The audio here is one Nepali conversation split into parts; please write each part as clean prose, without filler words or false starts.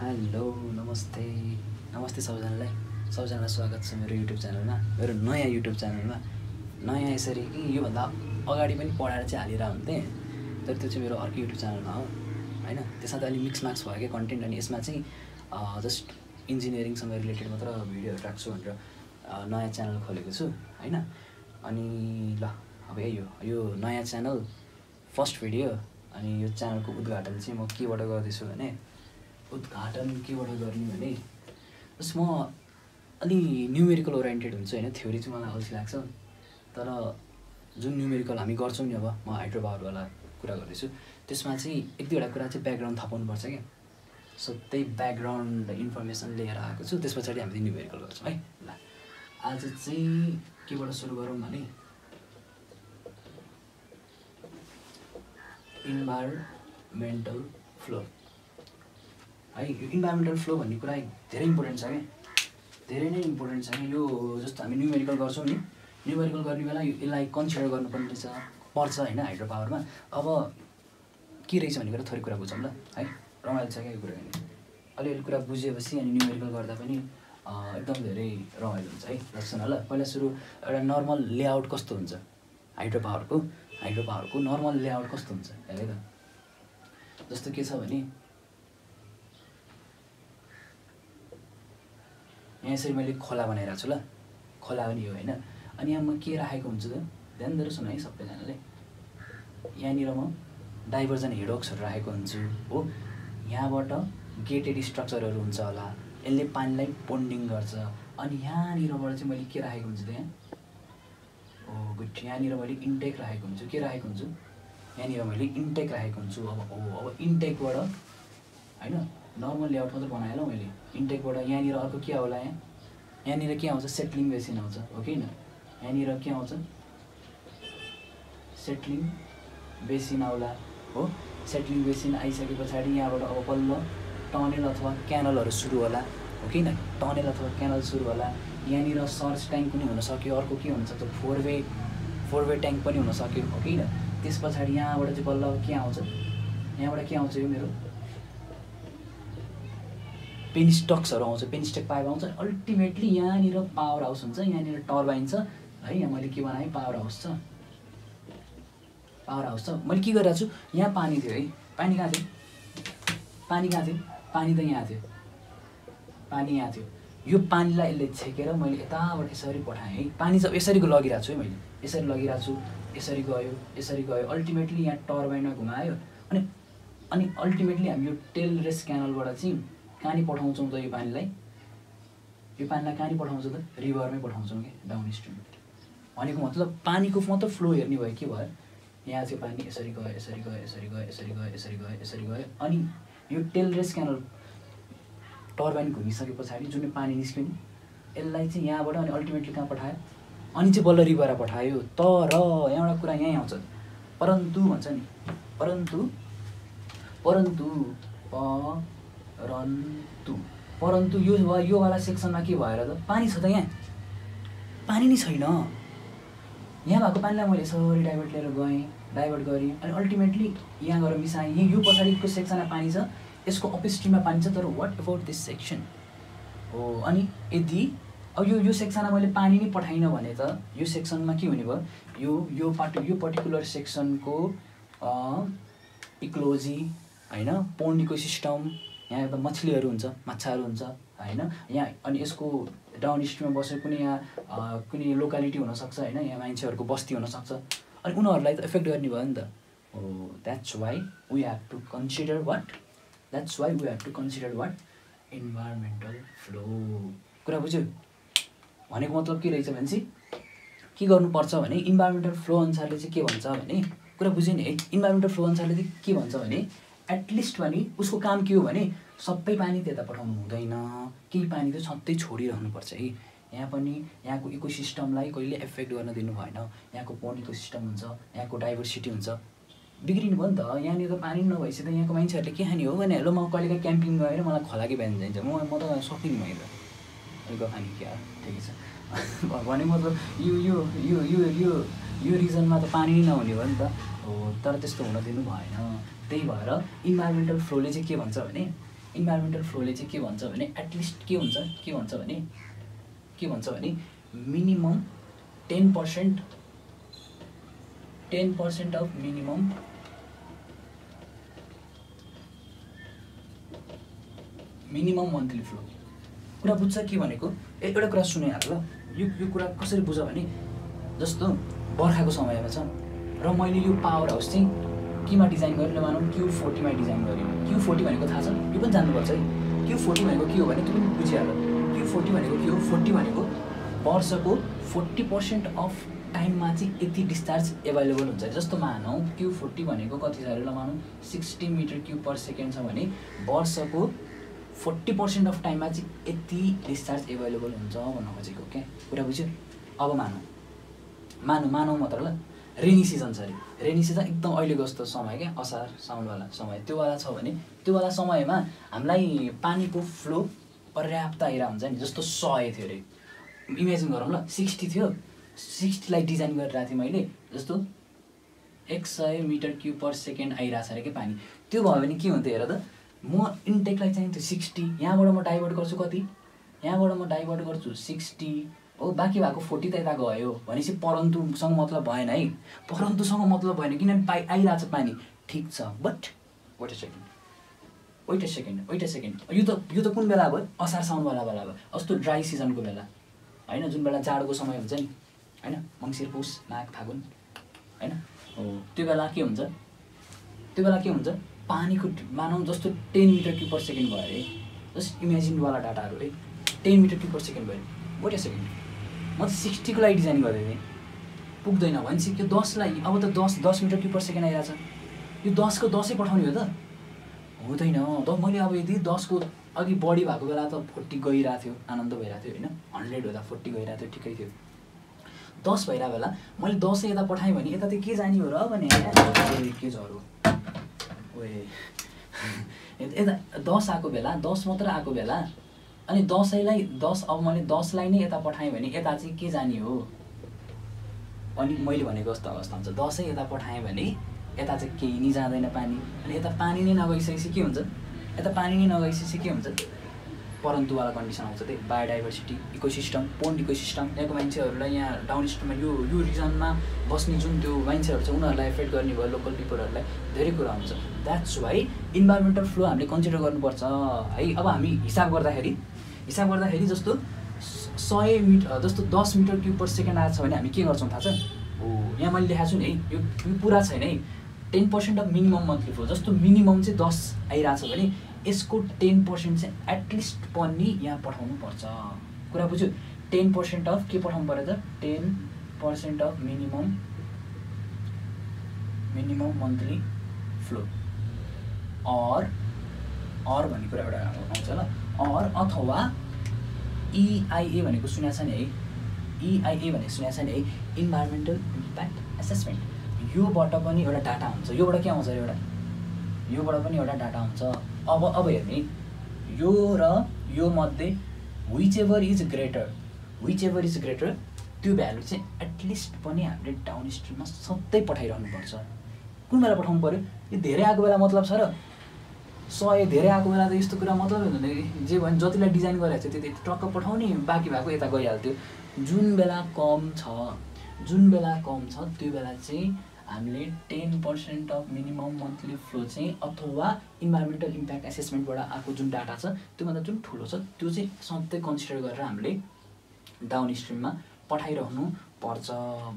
हेलो नमस्ते नमस्ते सबैजनालाई स्वागत छ मेरो युट्युब च्यानलमा, मेरो नयाँ युट्युब च्यानलमा। नयाँ यसरी कि योभन्दा अगाडि पनि पढाएर चाहिँ हालिरहेको हुन्थेँ, तर त्यो चाहिँ मेरो अर्को युट्युब च्यानलमा हो होइन। त्यसमा त अलिक मिक्समाक्स भयो क्या कन्टेन्ट, अनि यसमा चाहिँ जस्ट इन्जिनियरिङसँग रिलेटेड मात्र भिडियोहरू राख्छु भनेर नयाँ च्यानल खोलेको छु होइन। अनि ल अब यो नयाँ च्यानल फर्स्ट भिडियो। अनि यो च्यानलको उद्घाटन चाहिँ म केबाट गर्दैछु भने जस्ट म अलि न्युमेरिकल ओरिएन्टेड हुन्छु होइन। थ्योरी चाहिँ मलाई अल्छी लाग्छ, तर जुन न्युमेरिकल हामी गर्छौँ नि, अब म हाइड्रोपावरवाला कुरा गर्दैछु, त्यसमा चाहिँ एक दुईवटा कुरा चाहिँ ब्याकग्राउन्ड थपाउनुपर्छ क्या। सो त्यही ब्याकग्राउन्ड इन्फर्मेसन लिएर आएको छु, त्यस पछाडि हामीले न्युमेरिकल गर्छौँ है। ल आज चाहिँ केबाट सुरु गरौँ भने इन्भाइरोमेन्टल फ्लो है। यो इन्भाइरोमेन्टल फ्लो भन्ने कुरा धेरै इम्पोर्टेन्ट छ क्या, धेरै नै इम्पोर्टेन्ट छ कि। यो जस्तो हामी न्युमेरिकल गर्छौँ नि, न्युमेरिकल गर्ने बेला यसलाई कन्सिडर गर्नुपर्ने पर्छ होइन हाइड्रोपावरमा। अब के रहेछ भन्ने कुरा थोरै कुरा बुझौँ ल है, रमाइलो छ क्या यो कुरा। अलिअलि कुरा बुझेपछि अनि न्युमेरिकल गर्दा पनि एकदम धेरै रमाइलो हुन्छ है। लक्षण ल पहिला सुरु एउटा नर्मल लेआउट कस्तो हुन्छ हाइड्रोपावरको नर्मल लेआउट कस्तो हुन्छ हेरे त। जस्तो के छ भने यहाँ यसरी मैले खोला बनाइरहेको छु ल, खोला पनि हो होइन। अनि यहाँ म के राखेको हुन्छु त, ध्यान दिएर सुन है सबैजनाले। यहाँनिर म डाइभर्जन हेडवर्क्सहरू राखेको हुन्छु हो। यहाँबाट गेटेड स्ट्रक्चरहरू हुन्छ होला, यसले पानीलाई पोन्डिङ गर्छ। अनि यहाँनिरबाट चाहिँ मैले के राखेको हुन्छु त, यहाँ गुड, यहाँनिर मैले इन्टेक राखेको हुन्छु। के राखेको हुन्छु, यहाँनिर मैले इन्टेक राखेको हुन्छु। अब इन्टेकबाट होइन नर्मल लेआउट मात्र बनाएँ ल मैले। इन्टेकबाट यहाँनिर अर्को के होला, यहाँनिर के आउँछ, सेटलिङ बेसिन आउँछ हो कि होइन। यहाँनिर के आउँछ, सेटलिङ बेसिन आउला हो। सेटलिङ बेसिन आइसके पछाडि यहाँबाट अब बल्ल टनेल अथवा क्यानलहरू सुरु होला हो कि होइन। टनेल अथवा क्यानल सुरु होला। यहाँनिर सर्च ट्याङ्क पनि हुनसक्यो, अर्को के हुनसक्छ, फोर वे ट्याङ्क पनि हुनसक्यो हो कि होइन। त्यस पछाडि यहाँबाट चाहिँ बल्ल के आउँछ, यहाँबाट के आउँछ, यो मेरो पेनिस्टक्सहरू आउँछ, पेनिस्टक पाइप आउँछ। अल्टिमेटली यहाँनिर पावर हाउस हुन्छ, यहाँनिर टर्बाइन छ है। यहाँ मैले के बनाएँ, पावर हाउस छ। मैले के गरिरहेको छु, यहाँ पानी थियो है, पानी कहाँ थियो, पानी त यहाँ थियो, पानी यहाँ थियो। यो पानीलाई यसले छेकेर मैले यताबाट यसरी पठाएँ है। पानी चाहिँ यसरी लगिरहेको छु है मैले, यसरी लगिरहेको छु, यसरी गयो। अल्टिमेटली यहाँ टर्बाइनमा घुमायो। अनि अल्टिमेटली हामी यो टेल रेस क्यानलबाट चाहिँ कहाँनिर पठाउँछौँ त, यो पानीलाई कहाँनिर पठाउँछ त, रिभरमै पठाउँछौँ कि डाउन स्ट्रिम। भनेको मतलब पानीको मात्र फ्लो हेर्ने भयो, के भयो, यहाँ चाहिँ पानी यसरी गयो। अनि यो टेल रेस क्यानल टर्बाइन घुमिसके पछाडि जुन पानी निस्क्यो नि, यसलाई चाहिँ यहाँबाट अनि अल्टिमेटली कहाँ पठायो, अनि चाहिँ बल्ल रिभरमा पठायो। तर यहाँबाट कुरा यहीँ आउँछ, परन्तु भन्छ नि, परन्तु योवाला सेक्सनमा के भएर त, पानी छ त, यहाँ पानी नै छैन। यहाँ भएको पानीलाई मैले यसरी डाइभर्ट गरेँ अनि अल्टिमेटली यहाँ गएर मिसाएँ। यो पछाडिको सेक्सनमा पानी छ, यसको अपस्ट्रिममा पानी छ, तर वाट अबाउट दिस सेक्सन हो। अनि यदि अब यो सेक्सनमा मैले पानी नै पठाइनँ भने त यो सेक्सनमा के हुने भयो, यो पर्टिकुलर सेक्सनको इकोलोजी होइन, पोन्ड इकोसिस्टम, यहाँ त मछलीहरू हुन्छ, माछाहरू हुन्छ होइन। यहाँ अनि यसको डाउन स्ट्रिममा बसेर कुनै लोकालिटी हुनसक्छ होइन, यहाँ मान्छेहरूको बस्ती हुनसक्छ। अनि उनीहरूलाई त इफेक्ट गर्ने भयो नि त। That's why we have to consider what environmental flow. कुरा बुझ्यो, भनेको मतलब के रहेछ भने चाहिँ के गर्नुपर्छ भने, इन्भाइरोमेन्टल फ्लो अनुसारले चाहिँ के भन्छ भने, कुरा बुझ्यो नि है। इन्भाइरोमेन्टल फ्लो अनुसारले चाहिँ के भन्छ भने, एटलिस्ट भने उसको काम के हो भने, सबै पानी त्यता पठाउनु हुँदैन, केही पानी चाहिँ सधैँ छोडिरहनुपर्छ है। यहाँ पनि यहाँको इकोसिस्टमलाई कहिले एफेक्ट गर्न दिनु भएन। यहाँको पोन्ड इकोसिस्टम हुन्छ, यहाँको डाइभर्सिटी हुन्छ, बिग्रिनु भयो नि त। यहाँनिर त पानी नभएपछि त यहाँको मान्छेहरूले के खाने हो भने, हेलो म कहिलेकाहीँ क्याम्पिङ गएर मलाई खोलाकै बिहान जाइन्छ, म त सक्दिनँ मैले त, अलिक खाने क्या ठिकै छ। भनेको मतलब यो रिजनमा त पानी नै नहुने भयो नि त हो, तर त्यस्तो हुन दिनु भएन। त्यही भएर इन्भाइरोमेन्टल फ्लोले चाहिँ के भन्छ भने, इन्भाइरोमेन्टल फ्लोले चाहिँ के भन्छ भने एटलिस्ट के भन्छ भने minimum 10% of minimum monthly flow. कुरा बुझ्छ के भनेको? एउटा कुरा सुने हाल ल, यो कुरा कसरी बुझ भने जस्तो बर्खाको समयमा छ र मैले यो पावर हाउस चाहिँ केमा डिजाइन गरेँ मानौँ Q40 मा डिजाइन गरेँ। Q40 भनेको थाहा छ? यो पनि जान्नुपर्छ है। Q40 भनेको के हो भने त्यो पनि बुझिहाल्यो। Q40 भनेको के हो? 40 भनेको वर्षको 40% अफ टाइममा चाहिँ यति डिस्चार्ज एभाइलेबल हुन्छ। जस्तो मानौँ Q40 भनेको कति छ अरे ल मानौँ 60 मिटर क्युब पर सेकेन्ड छ भने वर्षको 40% अफ टाइममा चाहिँ यति डिस्चार्ज एभाइलेबल हुन्छ भन्न खोजेको क्या। कुरा बुझ्यो? अब मानौँ मात्र ल, रेनी सिजन छ अरे। रेनी सिजन एकदम अहिलेको जस्तो समय क्या, असार साउनवाला समय त्योवाला छ भने त्योवाला समयमा हामीलाई पानीको फ्लो पर्याप्त आइरहेको हुन्छ नि। जस्तो 100 थियो अरे, इमेजिन गरौँ ल, 60 थियो, 60लाई डिजाइन गरिरहेको थिएँ मैले। जस्तो 100 मिटर क्युब पर सेकेन्ड आइरहेको छ अरे क्या पानी। त्यो भयो भने के हुन्थ्यो हेर त, म इन्टेकलाई चाहिँ त्यो 60, यहाँबाट म डाइभर्ट गर्छु कति, यहाँबाट म डाइभर्ट गर्छु 60 हो, बाँकी भएको 40 त यता गयो भनेपछि परन्तुसँग मतलब भएन है। परन्तुसँग मतलब भएन किनभने आइरहेको छ पानी, ठिक छ। बट वेट अ सेकेन्ड, यो त कुन बेला भयो? असार साउनवाला बेला भयो। जस्तो ड्राई सिजनको बेला होइन, जुन बेला जाडोको समय हुन्छ नि होइन, मङ्सिर पुस माघ फागुन होइन, हो त्यो बेला के हुन्छ? पानीको मानौँ जस्तो 10 मिटर क्युब पर सेकेन्ड भयो अरे। जस्ट इमेजिनवाला डाटाहरू है, 10 मिटर क्युब पर सेकेन्ड भयो। वेट अ सेकेन्ड, म त 60 को लागि डिजाइन गर्दै थिएँ, पुग्दैन भनेपछि त्यो 10लाई अब त 10 मिटर क्युब पर सेकेन्ड आइरहेको छ, यो 10 को 10 पठाउने हो त? हुँदैन त। मैले अब यदि 10 को अघि बढी भएको बेला त 40 गइरहेको थियो, आनन्द भइरहेको थियो होइन, 100 हुँदा 40 गइरहेको थियो, ठिकै थियो। 10 भइरहेको बेला मैले 10 यता पठाएँ भने यता चाहिँ के जाने हो र भने के झरो यता 10 आएको बेला, 10 मात्र आएको बेला, अनि 10 अब मैले 10लाई नै यता पठाएँ भने यता चाहिँ के जाने हो? अनि मैले भनेको जस्तो अवस्था हुन्छ, 10 यता पठाएँ भने यता चाहिँ केही नै जाँदैन पानी, अनि यता पानी नै नगइसकेपछि के हुन्छ? परन्तुवाला कन्डिसन आउँछ। त्यही बायोडाइभर्सिटी, इकोसिस्टम, पोन्ड इकोसिस्टम, यहाँको मान्छेहरूलाई यहाँ डाउनस्ट्रिममा यो रिजनमा बस्ने जुन त्यो मान्छेहरू छ उनीहरूलाई एफेक्ट गर्ने भयो, लोकल पिपलहरूलाई धेरै कुरा हुन्छ। द्याट्स वाइ इन्भाइरोमेन्टल फ्लो हामीले कन्सिडर गर्नुपर्छ है। अब हामी हिसाब गर्दाखेरि जस्तो 100 मिटर जस्तो 10 मिटर क्युब पर सेकेन्ड आएको छ भने हामी के गर्छौँ थाहा छ? हो यहाँ मैले लेखाएको छु नि है, यो पुरा छैन है। 10% अफ मिनिमम मन्थली फ्लो, जस्तो मिनिमम चाहिँ 10 आइरहेको छ भने यसको 10% चाहिँ एटलिस्ट पनि यहाँ पठाउनु पर्छ। कुरा बुझ्यो? 10% अफ के पठाउनु पर्यो त? 10% of minimum monthly flow or भन्ने कुरा एउटा आउँछ ल, अर अथवा EIA भनेको सुनेको छ नि है, EIA भनेको सुनेको छ नि है, इन्भाइरोमेन्टल इम्प्याक्ट एसेसमेन्ट। योबाट पनि एउटा डाटा हुन्छ, योबाट के आउँछ अरे योबाट पनि एउटा डाटा हुन्छ। अब हेर्ने यो र यो मध्ये विच एभर इज ग्रेटर त्यो भ्यालु चाहिँ एटलिस्ट पनि हामीले डाउन स्ट्रिममा सधैँ पठाइरहनुपर्छ। कुन बेला पठाउनु पऱ्यो? यो धेरै आएको बेला मतलब छ र 100 धेरै आएको बेला त यस्तो कुरा मतलब हुँदैन। जे भने जतिलाई डिजाइन गरेको छ त्यति टक्क पठाउने, बाँकी भएको यता गइहाल्थ्यो। जुन बेला कम छ त्यो बेला चाहिँ हामीले 10% अफ मिनिमम मन्थली फ्लो चाहिँ अथवा इन्भाइरोमेन्टल इम्प्याक्ट एसेसमेन्टबाट आएको जुन डाटा छ त्योभन्दा जुन ठुलो छ त्यो चाहिँ सधैँ कन्सिडर गरेर हामीले डाउन स्ट्रिममा पठाइरहनु पर्छ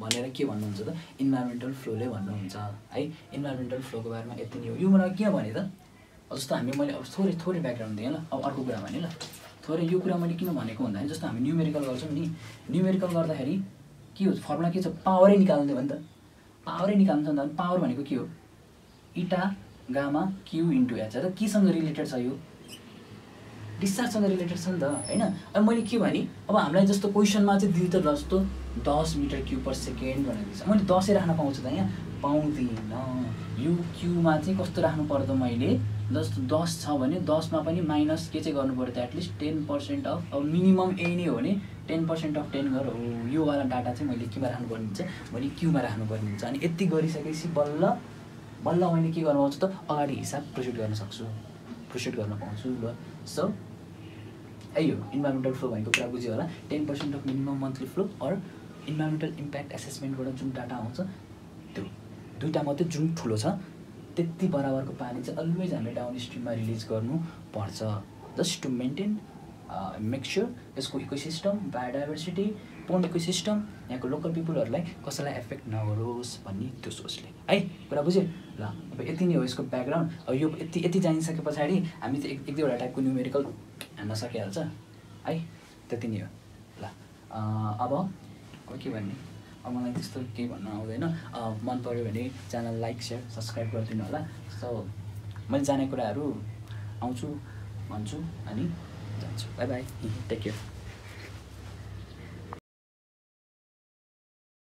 भनेर के भन्नुहुन्छ त? इन्भाइरोमेन्टल फ्लोले भन्नुहुन्छ है। इन्भाइरोमेन्टल फ्लोको बारेमा यति नै हो। यो मलाई के भने त, जस्तो मैले अब थोरै ब्याकग्राउन्ड दिएँ ल। अब अर्को कुरा भने ल, थोरै यो कुरा मैले किन भनेको भन्दाखेरि जस्तो हामी न्युमेरिकल गर्छौँ नि, न्युमेरिकल गर्दाखेरि के हो? फर्मुला के छ? पावरै निकाल्नु हो नि त। पावरै निकाल्नु छ नि त। पावर भनेको के हो? इटा गामा क्यु इन्टु एच। र केसँग रिलेटेड छ? यो डिस्चार्जसँग रिलेटेड छ नि त होइन। अब मैले के भने, अब हामीलाई जस्तो क्वेसनमा चाहिँ दिन्छ जस्तो 10 मिटर क्युब पर सेकेन्ड भनेर दिन्छ, मैले 10 राख्न पाउँछु त? यहाँ पाउँदिनँ। यो क्युमा चाहिँ कस्तो राख्नु पर्यो त? मैले जस्तो 10 छ भने 10मा पनि माइनस के चाहिँ गर्नु पर्यो त? एटलिस्ट 10% अफ, अब मिनिमम यही नै हो भने 10% अफ 10 गर हो। योवाला डाटा चाहिँ मैले केमा राख्नुपर्ने हुन्छ? मैले क्युमा राख्नुपर्ने हुन्छ। अनि यति गरिसकेपछि बल्ल मैले के गर्नु पाउँछु त? अगाडि हिसाब प्रोसिड गर्न सक्छु। प्रोसिड गर्न पाउँछु ल। सो यो इन्भाइरोमेन्टल फ्लो भनेको कुरा बुझ्यो होला। 10% of minimum monthly flow or environmental impact एसेसमेन्टबाट जुन डाटा आउँछ त्यो दुईवटा मात्रै जुन ठुलो छ त्यति बराबरको पानी चाहिँ अलवेज हामीले डाउन स्ट्रिममा रिलिज गर्नुपर्छ, just to maintain make sure यसको इकोसिस्टम, बायोडाइभर्सिटी, पोन्ड इकोसिस्टम, यहाँको लोकल पिपुलहरूलाई कसैलाई एफेक्ट नगरोस् भन्ने त्यो सोचले है। कुरा बुझ्यो ल। अब यति नै हो यसको ब्याकग्राउन्ड। अब यो यति जानिसके पछाडि हामी चाहिँ एक दुईवटा टाइपको न्युमेरिकल हान्न सकिहाल्छ है। त्यति नै हो ल। अब के भन्ने, अब मलाई त्यस्तो केही भन्न आउँदैन। मन पऱ्यो भने च्यानल लाइक सेयर सब्सक्राइब गरिदिनु होला। सो मैले जाने कुराहरू आउँछु भन्छु अनि जान्छु। Bye bye, take care.